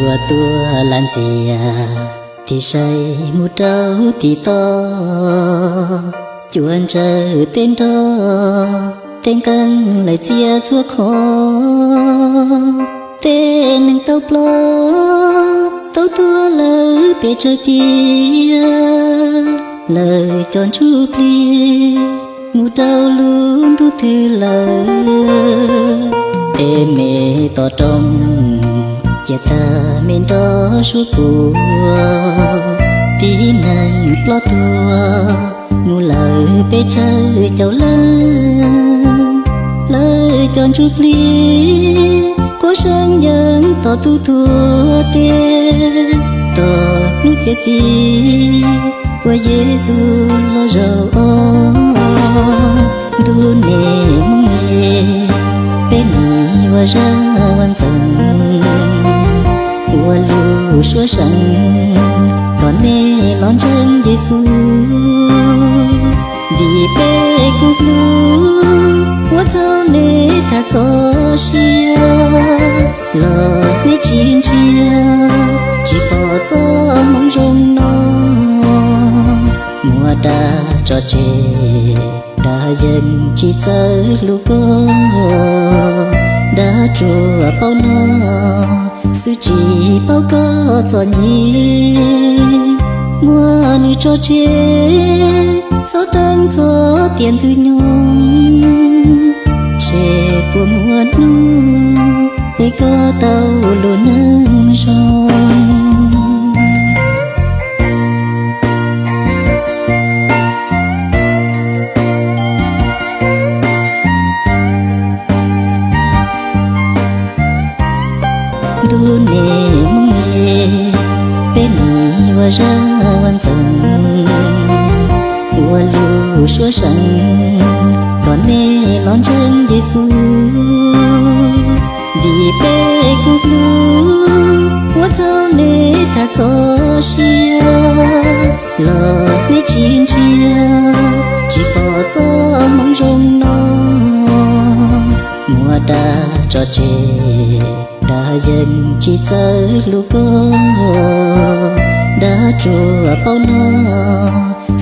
Ua tuaj lam ntxias, tig saib mus rau tim toj, cua ntsawj tej nroj, tej nqeeb lawv txias txhua qhov. Tej neeg tau ploj tau tuag lawm pes tsawg tiam, lawv cov ntsuj plig mus rau lub ntuj twg lawm. Tej me toj roob cia tag me nroj suab puag, tib neeg ploj tuag mus lawm pes tsawg caum leej. Lawv cov ntsuj plig quaj seeb yeeb tos tus tuag tes, tos hnub txiav txim uas Yexus los zaum os. Ntuj ne, moos ne, peb miv ua zaj ua ntxeev, ua lus suab seev, kom nej los ntseeg Yexus. Vim peb kub hlub, ua thaum nej tag txoj sia, los nej tsis ntsia, tsis pom txoj moo zoo no. Muab dag tso tseg, dag yeej tsis txawj hlub koj. Dag ruam paub no, xwb tsis paub koj txom nyem. Muab nws tso tseg, txhob teeb txhob tiam ntxwg nyoog, seb puas muaj hnub es koj tau lub neej zoo. Ntuj ne, moos ne, peb miv ua zaj ua ntxeev, ua lus suab seev, kom nej los ntseeg Yexus. Vim peb kub hlub, ua thaum nej tag txoj sia, los nej tsis ntsia, tsis pom txoj moo zoo no. Muab dag tso tseg, dag yeej tsis txawj hlub koj. Dag ruam paub no,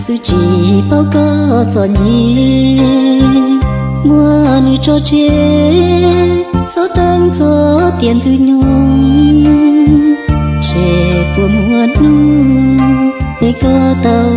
xwb tsis paub koj txom nyem. Muab nws tso tseg, txhob teeb txhob tiam ntxwg nyoog, seb puas muaj hnub es koj tau